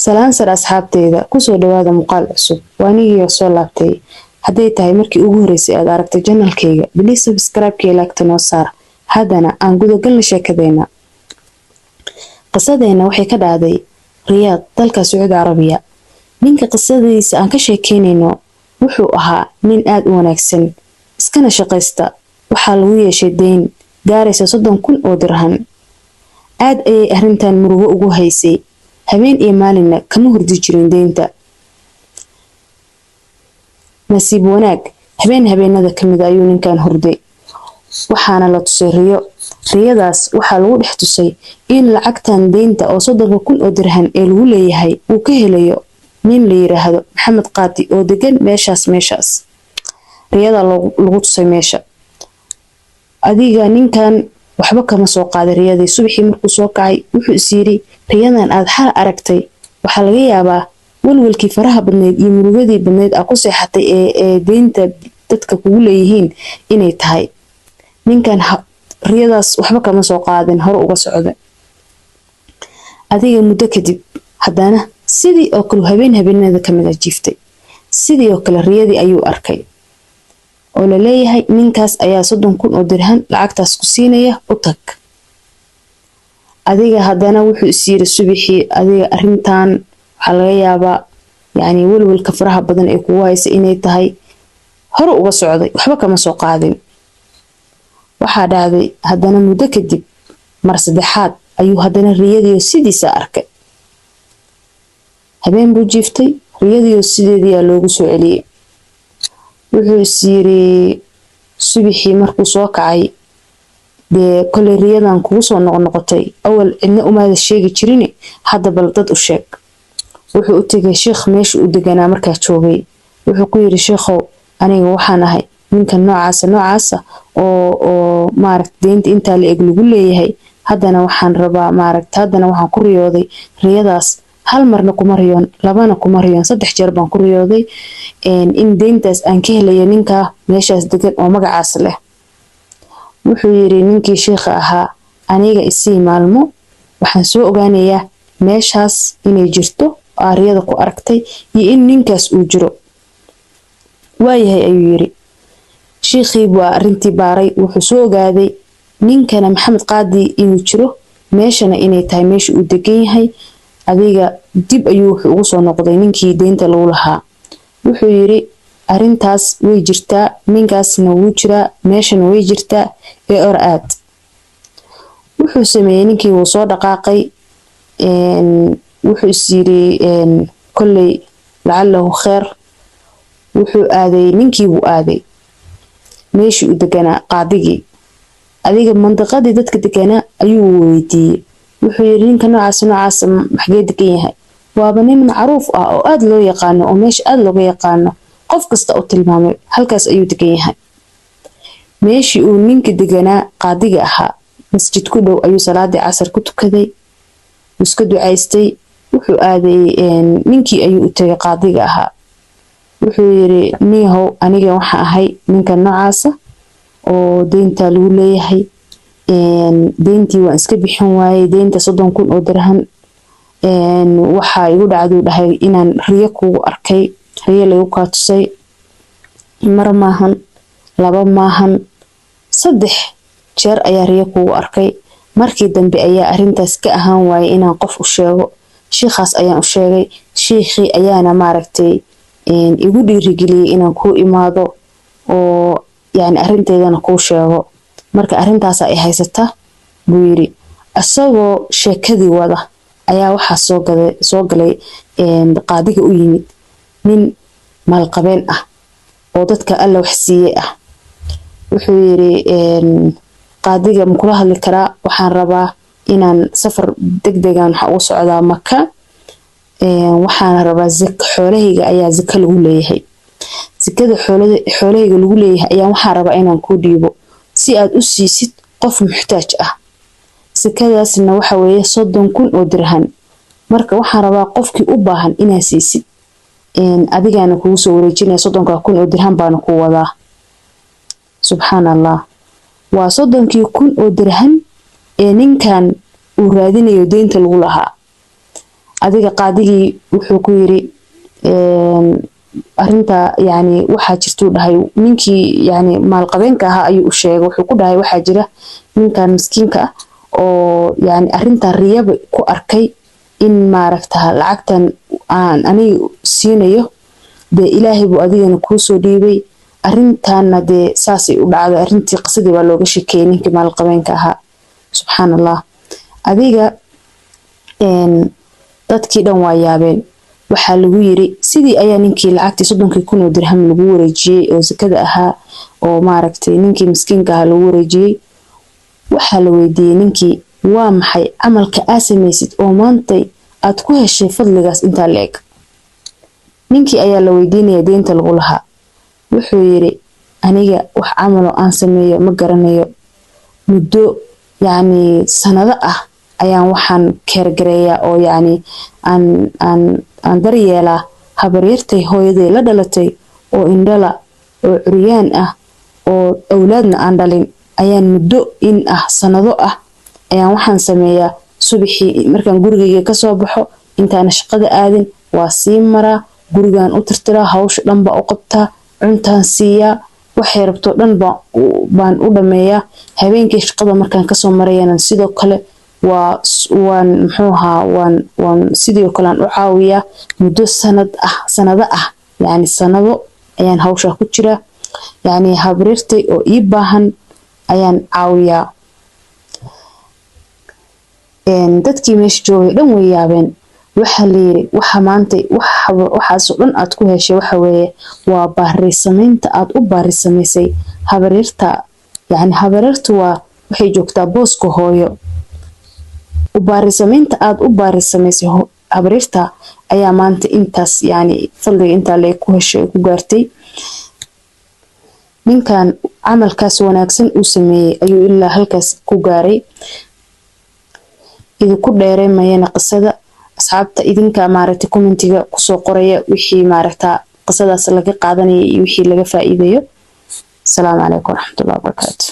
Salaan sare asxaabteyda, kusoo dhawaada muuqaal cusub. Waa anigii soo laabtay. Hadday tahay markii ugu horeysay aad aragtay channelkayga, please subscribe-kii, like-ta noo saar. Haddana aan gudagalna sheekadeena. Qisadeena waxay ka dhacday Riyaad, dalka Sacuudi Carabiya. Ninka qisadiisa aan ka sheekeynayno wuxuu ahaa nin aada u wanaagsan, iskana shaqaysta. Waxaa lagu yeeshay deyn gaaraysa 30,000 oo dirhan. Aad ayay arrintan murugo ugu haysay, habeen iyo maalinna kama hurdi jirin deynta. Nasiib wanaag, habeen habeenada kamid ayuu ninkan hurday, waxaana la tusay riyo. Riyadaas waxaa lagu dhex tusay in lacagtan deynta oo 30,000 oo dirhan ee lagu leeyahay uu ka helayo nin la yiraahdo Maxamed Qaadi oo degan meeshaas. Meeshaas riyada lagu tusay meesha. Adiga ninkan waxba kama soo qaaday riyadii. Subaxii markuu soo kacay wuxuu is yiri, riyadan aad xal aragtay waxaa laga yaabaa walwalkii faraha badnayd iyo murugadii badnayd aa ku seexatay ee deynta dadka kugu leeyihiin inay tahay. Ninkan riyadaas waxba kama soo qaadin, hore uga socda. Adiga muddo kadib haddana sidii oo kale habeen habeenada kamid a jiiftay, sidii oo kale riyadii ayuu arkay oo laleeyahay ninkaas ayaa 30,000 oo dirhan lacagtaas ku siinaya, u tag. Adiga haddana wuxuu is yiri subaxii, adiga arrintan waxaa laga yaabaa yacni welwelka faraha badan ee kugu haysa inay tahay. Hore uga socday, waxba kama soo qaadin. Waxaa dhacday haddana muddo kadib mar saddexaad ayuu haddana riyadiio sidiisa arkay. Habeen buu jiiftay, riyadiio sideediyaa loogu soo celiyey. Wuxuu is yiri subixii markuu soo kacay, dee koley riyadan kugu soo noqnoqotay, awal cidna umaada sheegi jirin, hadda bal dad u sheeg. Wuxuu u tegay sheikh meesha u deganaa markaa joogay. Wuxuu ku yiri, sheikhow, aniga waxaan ahay ninka noocaasa noocaasa oo maaragta deynta intaa la eg lagu leeyahay. Haddana waxaan rabaa, maaragta, haddana waxaan ku riyooday riyadaas. Hal marna kuma riyoon, labana kuma riyoon, saddex jeer baan ku riyooday in deyntaas aan ka helayo ninka meeshaas degan oo magacaas leh. Wuxuu yiri ninkii sheikha ahaa, aniga isii maalmo, waxaan soo ogaanayaa meeshaas inay jirto aariyada ku aragtay iyo in ninkaas uu jiro. Waayahay, ayuu yiri. Shiikhii waa arrintii baaray. Wuxuu soo ogaaday ninkana Maxamed Qaadi inuu jiro, meeshana inay tahay meesha uu degan yahay. Adiga dib ayuu wuxuu ugu soo noqday ninkii deynta lagu lahaa. Wuxuu yiri, arrintaas way jirtaa, ninkaasna wuu jiraa, meeshana way jirtaa ee or aad. Wuxuu sameeyey ninkii, wuu soo dhaqaaqay. Wuxuu is yiri kolley lacalahu kheer. Wuxuu aaday ninkii, buu aaday meeshii uu deganaa qaadigii. Adiga mandiqadii dadka deganaa ayuu weydiiyey. Wuxuu yiri, ninka noocaas noocaas maxgee degan yahay? Waaba nin macruuf ah oo aada loo yaqaano oo meesha aada looga yaqaano. Qof kasta u tilmaamay, halkaas ayuu degan yahay. Meeshii uu ninka deganaa qaadiga ahaa, masjid ku dhow ayuu salaadii casar ku tukaday, wuu iska ducaystay. Wuxuu aaday ninkii ayuu u tegay qaadiga ahaa. Wuxuu yiri, niyahow, aniga waxaan ahay ninka noocaasa oo deynta lagu leeyahay. Deyntii waan iska bixin waayey, deynta 30,000 oo dirhan. Waxaa igu dhacduu dhahay inaan riyo kugu arkay, riyo lagu kaa tusay. Mar maahan, laba maahan, saddex jeer ayaa riyo kugu arkay. Markii dambe ayaa arintaas ka ahaan waayay inaan qof u sheego. Shiikhaas ayaan u sheegay, shiikhii ayaana maaragtay igu dhiirigeliyey inaan kuu imaado oo yani arinteydana kuu sheego. Marka arintaasa ay haysata, buu yiri. Isagoo sheekadii wada ayaa waxaa soo galay, qaadiga u yimid nin maalqabeen ah oo dadka Alla wax siiyey ah. Wuxuu yiri, qaadiga makula hadli karaa? Waxaan rabaa inaan safar degdegan waxa ugu socdaa Maka. Waxaana rabaa xoolahayga ayaa zaka lagu leeyahay. Zakada xoolahayga lagu leeyahay ayaa waxaan rabaa inaan kuu dhiibo si aad u siisid qof muxtaaj ah. Sakadaasna waxa weeye 30,000 oo dirhan. Marka waxaan rabaa qofkii u baahan inaad siisid, adigaana kugu soo wareejinaya. 30,000 oo dirhan baana ku wadaa. Subxaan Allah, waa 30,000 oo dirhan ee ninkan uu raadinayo deynta lagu lahaa. Adiga qaadigii wuxuu ku yiri, arinta yani waxaa jirtuu dhahay, ninkii yani maalqabeenka ahaa ayuu u sheegay. Wuxuu ku dhahay, waxaa jira ninkan miskiinka ah oo yani arintan riyaba ku arkay in maaragta lacagtan aan aniga siinayo, dee Ilaahay buu adigana kuusoo dhiibay. Arintanna dee saasay u dhacday. Arintii qisadii baa looga sheekeeyay ninkii maalqabeenka ahaa. Subxaan Allah, adiga dadkii dhan waa yaabeen. Waxaa lagu yiri, sidii ayaa ninkii lacagtii 30-kii kun oo dirham lagu wareejiyey oo sakada ahaa, oo maaragtay ninkii miskiinka ahaa lagu wareejiyey. Waxaa la weydiiyey ninkii, waa maxay camalka aa samaysid oo maantay aad ku heshay fadligaas intaa la eg? Ninkii ayaa la weydiinaya deynta lagu lahaa. Wuxuu yiri, aniga wax camalo aan sameeyo ma garanayo. Muddo yacni sanado ah ayaan waxaan keergareeyaa oo yacni aan aan aan daryeelaa habaryartay hooyaday la dhalatay oo indhala oo curyaan ah oo awlaadna aan dhalin. Ayaan muddo in ah sanado ah ayaan waxaan sameeyaa, subaxii markaan gurigayga kasoo baxo, intaana shaqada aadin, waa sii maraa gurigaan, u tirtiraa, hawsha dhan baa u qabtaa, cuntaan siiyaa, waxay rabto dhan baan u dhameeyaa. Habeenkii shaqada markaan kasoo marayana sidoo kale waa waan muxuu ahaa, waan sidoo kale aan u caawiyaa. Muddo sanad ah, sanado ah, yacni sanado ayaan hawshaa ku jiraa, yacni habaryartay oo ii baahan ayaan caawiyaa. Dadkii meesha joogay dhan way yaabeen. Waxaa la yiri, waxa maanta waxaasoo dhan aad ku heshay waxa weeye waa baari samaynta aad u baari samaysay habaryarta. Yacni habaryartu waa waxay joogtaa booska hooyo. U baari samaynta aad u baari samaysay habaryarta ayaa maanta intaas yani fadliga intaa lee ku heshay, ku gaartay. Ninkan camalkaas wanaagsan uu sameeyey ayuu ilaa halkaas ku gaaray. Idinku dheereemayana qisada. Asxaabta, idinka maaragtay commentiga kusoo qoraya wixii maaragta qisadaas laga qaadanaya iyo wixii laga faa'iidayo. Asalaamu calaykum waraxmatullahi wabarakaatu.